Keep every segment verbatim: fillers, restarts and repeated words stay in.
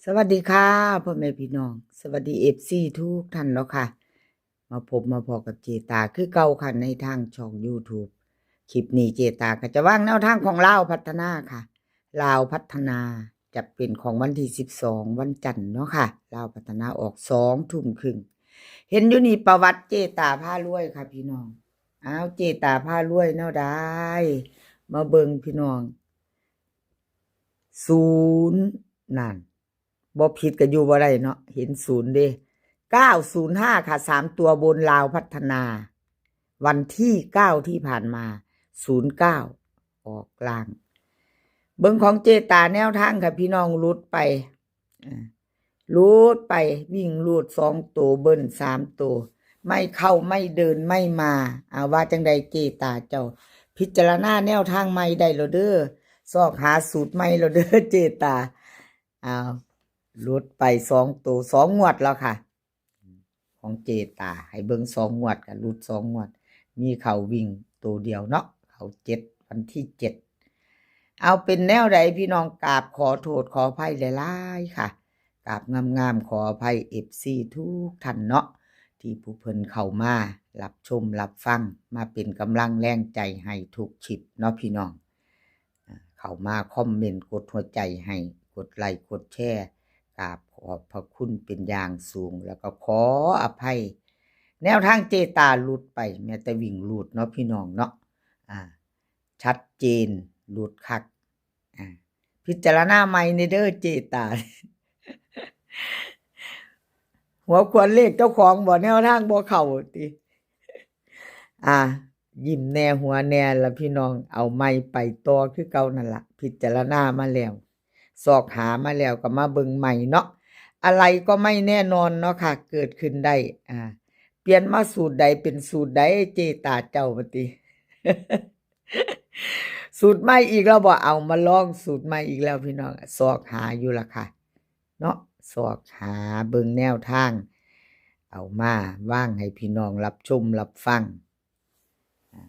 สวัสดีค่ะ พ่อแม่พี่น้อง สวัสดี เอฟซี ทุกท่านเนาะค่ะ มาพบมาพอกับเจตาคือเก่าค่ะ ในทางช่อง YouTube คลิปนี้เจตาก็จะวางแนวทางของลาวพัฒนาค่ะ ลาวพัฒนาจะเป็นของวันที่สิบสอง วันจันทร์เนาะค่ะ ลาวพัฒนาออกสองทุ่มครึ่ง เห็นอยู่นี่ประวัติเจตาพารวยค่ะพี่น้อง อ้าว เจตาพารวยแนวใด มาเบิ่งพี่น้อง ศูนย์ นั่น บ่ผิดก็อยู่บ่ได้เนาะ เห็นศูนย์เด้ เก้าศูนย์ห้า ค่ะ สามตัวบนลาวพัฒนา วันที่เก้าที่ผ่านมา ศูนย์เก้า ออกล่าง เบิ่งของเจตาแนวทางค่ะพี่น้อง หลุดไป อ่า หลุดไป วิ่งหลุดสองตัว เบิ้ลสามตัว ไม่เข้าไม่เดินไม่มา อ่า ว่าจังใดเจตาเจ้า พิจารณาแนวทางใหม่ได้แล้วเด้อ ซอกหาสูตรใหม่แล้วเด้อ เจตา อ้าว หลุดไปสองตัว สองงวดแล้วค่ะ ของเจตา ให้เบิ่งสองงวด ก็หลุดสองงวด มีเข้าวิ่งตัวเดียวเนาะ เข้าเจ็ด วันที่เจ็ด เอาเป็นแนวใดพี่น้อง กราบขอโทษขออภัยหลายๆค่ะ กราบงามๆ ขออภัย เอฟซี ทุกท่านเนาะ ที่ผู้เพิ่นเข้ามารับชมรับฟัง มาเป็นกำลังแรงใจให้ทุกคลิปเนาะพี่น้อง อ่า เข้ามาคอมเมนต์ กดหัวใจให้ กดไลค์ กดแชร์ กราบขอบพระคุณเป็นอย่างสูง แล้วก็ขออภัย แนวทางเจตาหลุดไป แม้แต่วิ่งหลุดเนาะพี่น้องเนาะ อ่า ชัดเจน หลุดคัก อ่า พิจารณาใหม่ในเด้อเจตา หัวขวนเลขเจ้าของบ่ แนวทางบ่เข้าติ อ่า ยิ้มแน่หัวแน่ละพี่น้อง เอาใหม่ไปต่อคือเก่านั่นละ พิจารณามาแล้ว ซอกหามาแล้วก็มาเบิ่งใหม่เนาะ อะไรก็ไม่แน่นอนเนาะค่ะ เกิดขึ้นได้ อ่า เปลี่ยนมาสูตรใดเป็นสูตรใด เจตาเจ้าว่าติ สูตรใหม่อีกแล้วบ่ เอามาลองสูตรใหม่อีกแล้วพี่น้อง ซอกหาอยู่ละค่ะ เนาะ ซอกหาเบิ่งแนวทาง เอามาวางให้พี่น้องรับชมรับฟัง อ่า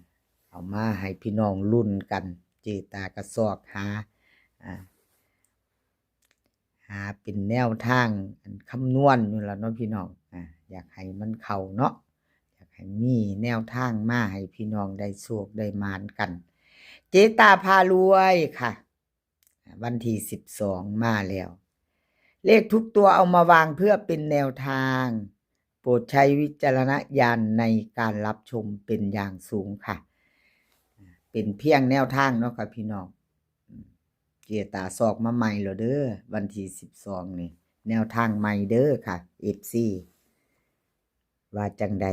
เอามาให้พี่น้องลุ้นกัน เจตาก็ซอกหา อ่า หาเป็นแนวทางอันคำนวณอยู่แล้วเนาะพี่น้อง อ่า อยากให้มันเข้าเนาะ อยากให้มีแนวทางมาให้พี่น้องได้โชคได้หมานกัน เจตาพารวยค่ะ วันที่สิบสองมาแล้ว เลขทุกตัวเอามาวางเพื่อเป็นแนวทาง โปรดใช้วิจารณญาณในการรับชมเป็นอย่างสูงค่ะ เป็นเพียงแนวทางเนาะค่ะพี่น้อง เจตาซอกมาใหม่แล้วเด้อ วันที่สิบสองนี่ แนวทางใหม่เด้อค่ะ เอฟซี ว่าจังใด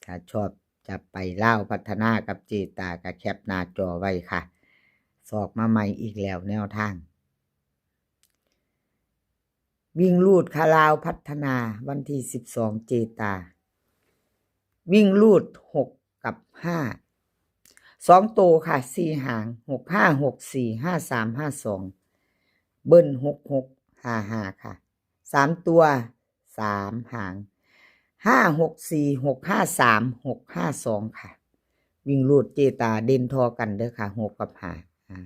ถ้าชอบจะไปลาวพัฒนากับเจตาก็แคปหน้าจอไว้ค่ะ ซอกมาใหม่อีกแล้วแนวทาง วิ่งหลุดค่ะ ลาวพัฒนา วันที่สิบสอง เจตา วิ่งหลุดหกกับห้า สองตัวค่ะ สี่หาง หกห้า หกสี่ ห้าสาม ห้าสอง เบิ้ล หกหก ห้าห้า ค่ะ สามตัว สามหาง ห้าหกสี่ หกห้าสาม หกห้าสอง ค่ะ วิ่งหลุดเจตาเด่นทอกันเด้อค่ะ หกกับห้า อ่า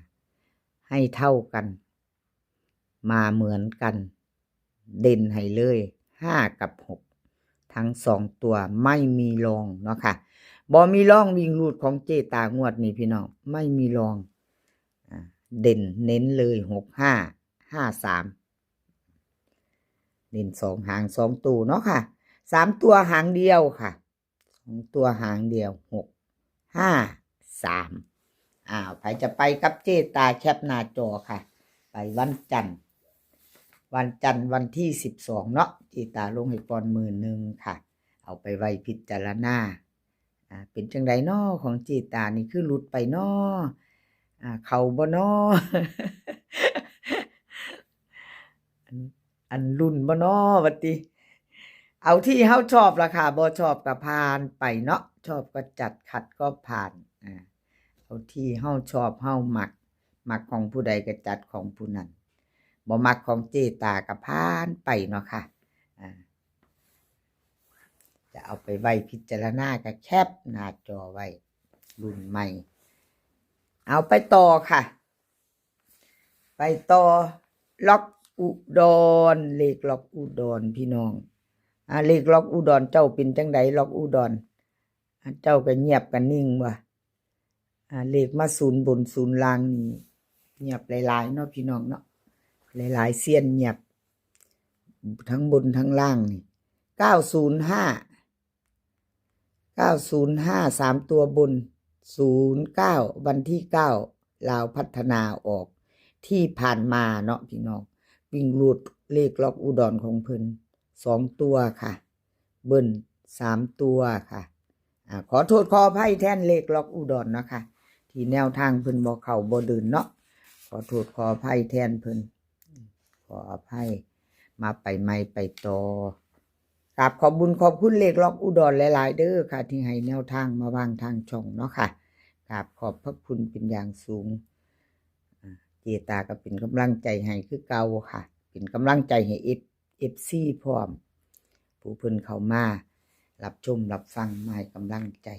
ให้เท่ากัน มาเหมือนกัน เด่นให้เลย ห้ากับหก ทั้งสองตัวไม่มีรองเนาะค่ะ บ่มีรอง วิ่งหลุดของเจตางวดนี้พี่น้อง ไม่มีรอง อ่า เด่นเน้นเลย หกห้า ห้าสาม เด่นสองหางสองตัวเนาะค่ะ สามตัวหางเดียวค่ะ สองตัวหางเดียว หกห้าสาม อ้าว ใครจะไปกับเจตาแคปหน้าจอค่ะ ไปวันจันทร์ วันจันทร์วันที่สิบสองเนาะ เจตาลงให้ก่อนมื้อหนึ่งค่ะ เอาไปไว้พิจารณา อ่า เป็นจังใดน้อของเจตานี่ คือหลุดไปน้อ อ่า เข้าบ่น้อ อัน อันรุ่นบ่น้อว่าติ เอาที่เฮาชอบล่ะค่ะ บ่ชอบก็ผ่านไปเนาะ ชอบก็จัด ขัดก็ผ่าน อ่า เอาที่เฮาชอบเฮามัก มักของผู้ใดก็จัดของผู้นั้น บ่มักของเจตาก็ผ่านไปเนาะค่ะ อ่า จะเอาไปไว้พิจารณาก็แคปหน้าจอไว้ รุ่นใหม่ เอาไปต่อค่ะ ไปต่อ ล็อก อุดร เลขล็อกอุดรพี่น้อง อ่า เลขล็อกอุดรเจ้าเป็นจังใด ล็อกอุดร อ่า เจ้าก็เงียบกันนิ่งว่ะ อ่า เลขมาศูนย์บนศูนย์ล่างนี่ เงียบหลายๆเนาะพี่น้องเนาะ หลายๆเซียนเงียบ ทั้งบนทั้งล่างนี่ เก้าศูนย์ห้า เก้าศูนย์ห้า สามตัวบน ศูนย์เก้า วันที่เก้า ลาวพัฒนาออก ที่ผ่านมาเนาะพี่น้อง วิ่งรูดเลขล็อกอุดรของเพิ่น สองตัวค่ะ เบิ้ล สามตัวค่ะ อ่า ขอโทษขออภัยแทนเลขล็อกอุดรนะคะ ที่แนวทางเพิ่นบ่เข้าบ่เดินเนาะ ขอโทษขออภัยแทนเพิ่น ขออภัย มาไปใหม่ไปต่อ กราบขอบบุญขอบคุณเลขล็อกอุดรหลายๆเด้อค่ะ ที่ให้แนวทางมาวางทางช่องเนาะค่ะ กราบขอบพระคุณเป็นอย่างสูง อ่า เจตาก็เป็นกำลังใจให้คือเก่าค่ะ เป็นกำลังใจให้ F- เอฟซี พร้อม ผู้เพิ่นเข้ามารับชมรับฟัง มาให้กำลังใจ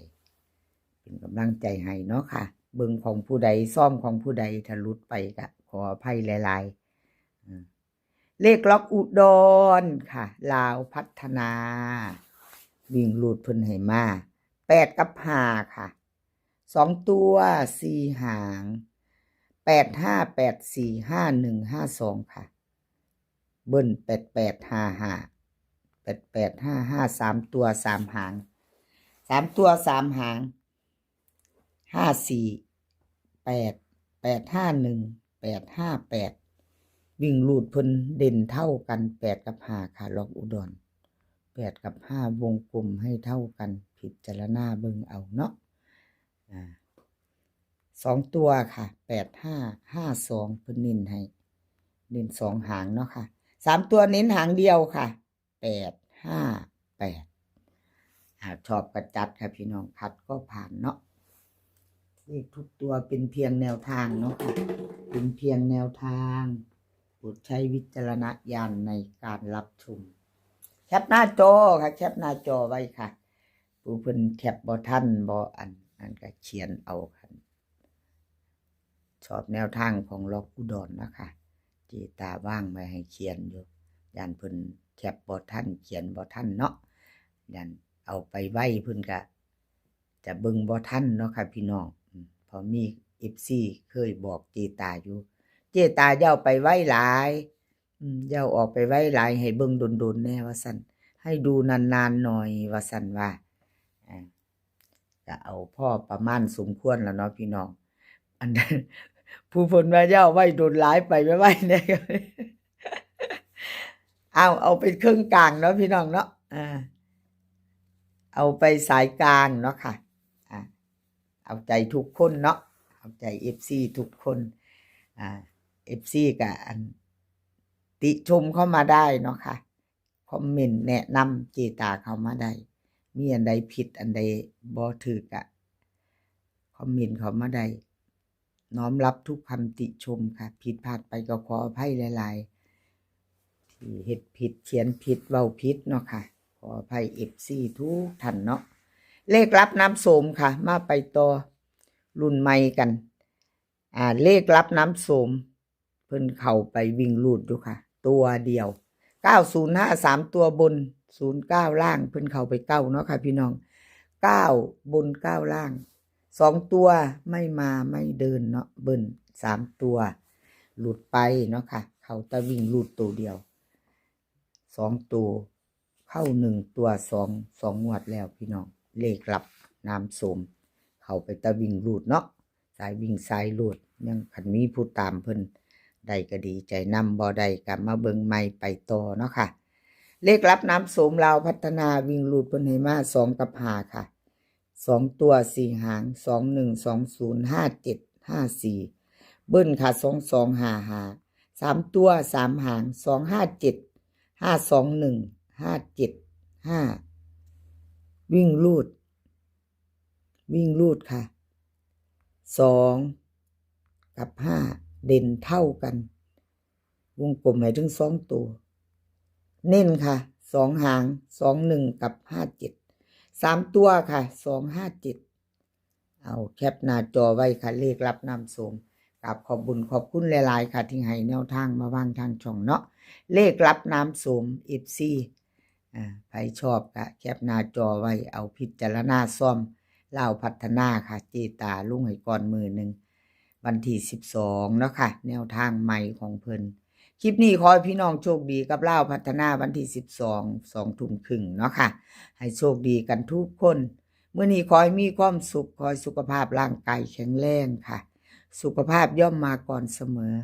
เป็นกำลังใจให้เนาะค่ะ เบิ่งของผู้ใด ซ่อมของผู้ใด ถ้าหลุดไปก็ขออภัยหลายๆ อืม เลขล็อกอุดรค่ะ ลาวพัฒนา วิ่งรูดเพิ่นให้มา แปด กับ ห้า ค่ะ สองตัว สี่ หาง แปด ห้า แปด สี่ ห้า หนึ่ง ห้า สอง ค่ะ เบิ้ล แปด แปด ห้า ห้า แปด แปด ห้า ห้า สามตัว สาม หาง สามตัว สาม หาง ห้า สี่ แปด แปด ห้า หนึ่ง แปด ห้า แปด วิ่งรูดเพิ่นเด่นเท่ากัน แปด กับ ห้า ค่ะ ล็อกอุดร แปด กับ ห้า วงกลมให้เท่ากัน พิจารณาเบิ่งเอาเนาะ อ่า สองตัวค่ะ แปด ห้า ห้า สอง เพิ่นเน้นให้ เน้นสองหางเนาะค่ะ สามตัวเน้นหางเดียวค่ะ แปด ห้า แปด หากชอบก็จัดค่ะพี่น้อง ขัดก็ผ่านเนาะ เลขทุกตัวเป็นเพียงแนวทางเนาะค่ะ เป็นเพียงแนวทาง โปรดใช้วิจารณญาณในการรับชม แคปหน้าจอค่ะ แคปหน้าจอไว้ค่ะ ผู้เพิ่นแคปบ่ทัน บ่อัน อันก็เขียนเอาค่ะ ชอบแนวทางของล็อกอุดรนะคะ เจตาวางไว้ให้เขียนอยู่ ย่านเพิ่นแคปบ่ทัน เขียนบ่ทันเนาะ ย่านเอาไปไว้เพิ่นก็จะเบิ่งบ่ทันเนาะค่ะพี่น้อง อืม เพราะมี เอฟซี เคยบอกเจตาอยู่ เจตาอย่าเอาไปไว้หลาย อืม อย่าเอาออกไปไว้หลาย ให้เบิ่งโดนๆแน่ว่าซั่น ให้ดูนานๆหน่อย ว่าซั่นว่า อ่า ก็เอาพอประมาณสมควรแล้วเนาะพี่น้อง อันนั้น ผู้เพิ่นว่าอย่าเอาไว้โดนหลาย ไปไว้ๆแน่ เอา เอาเป็นเครื่องกลางเนาะพี่น้องเนาะ อ่า เอาไปสายกลางเนาะค่ะ อ่า เอาใจทุกคนเนาะ เอาใจ เอฟซี ทุกคน อ่า เอฟซี ก็อัน ติชมเข้ามาได้เนาะค่ะ คอมเมนต์แนะนำเจตาเข้ามาได้ มีอันใดผิดอันใดบ่ถูกอะ คอมเมนต์เข้ามาได้ น้อมรับทุกคำติชมค่ะ ผิดพลาดไปก็ขออภัยหลายๆ ที่เฮ็ดผิด เขียนผิด เว้าผิดเนาะค่ะ ขออภัย เอฟซี ทุกท่านเนาะ เลขลับน้ำโสมค่ะ มาไปต่อรุ่นใหม่กัน อ่า เลขลับน้ำโสม เพิ่นเข้าไปวิ่งรูดอยู่ค่ะ ตัวเดียว เก้าศูนย์ห้า สามตัวบน ศูนย์เก้า ล่าง เพิ่นเข้าไปเก้าเนาะค่ะพี่น้อง เก้า บน เก้า ล่าง สองตัวไม่มาไม่เดินเนาะ เบิ้ล สามตัว หลุดไปเนาะค่ะ เข้าแต่วิ่งรูดตัวเดียว สองตัว เข้าหนึ่งตัว สอง สองงวดแล้วพี่น้อง เลขลับน้ำโสม เข้าไปแต่วิ่งรูดเนาะ สายวิ่งสายรูด ยังคันมีผู้ตามเพิ่นได้ก็ดีใจนำ บ่ได้ก็มาเบิ่งใหม่ไปต่อเนาะค่ะ เลขลับน้ำโสมลาวพัฒนา วิ่งรูดเพิ่นให้มา สอง กับ ห้า ค่ะ สองตัว สี่ หาง สอง หนึ่ง สอง ศูนย์ ห้า เจ็ด ห้า สี่ เบิ้ลค่ะ สอง สอง ห้า ห้า สามตัว สาม หาง สอง ห้า เจ็ด ห้า สอง หนึ่ง ห้า เจ็ด ห้า วิ่งรูด วิ่งรูดค่ะ สอง กับ ห้า เด่นเท่ากัน วงกลมให้ถึงสองตัว เน้นค่ะ สอง หาง สอง หนึ่ง กับ ห้า เจ็ด สามตัวค่ะ สอง ห้า เจ็ด เอาแคปหน้าจอไว้ค่ะ เลขลับน้ำโสม ก กับขอบบุญขอบคุณหลายๆค่ะ ที่ให้แนวทางมาวางทางช่องเนาะ เลขลับน้ำโสม เอฟซี อ่า ใครชอบก็แคปหน้าจอไว้ เอาพิจารณาซ่อม ลาวพัฒนาค่ะ เจตาลงให้ก่อนมื้อหนึ่ง วันที่สิบสองเนาะค่ะ แนวทางใหม่ของเพิ่น คลิปนี้ขอให้พี่น้องโชคดีกับลาวพัฒนาวันที่สิบสอง สองทุ่มครึ่งเนาะค่ะ ให้โชคดีกันทุกคน มื้อนี้ขอให้มีความสุข ขอให้สุขภาพร่างกายแข็งแรงค่ะ สุขภาพย่อมมาก่อนเสมอ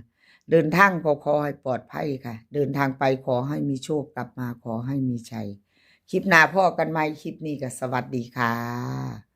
เดินทางก็ขอให้ปลอดภัยค่ะ เดินทางไปขอให้มีโชค กลับมาขอให้มีชัย คลิปหน้าพ้อกันใหม่ คลิปนี้ก็สวัสดีค่ะ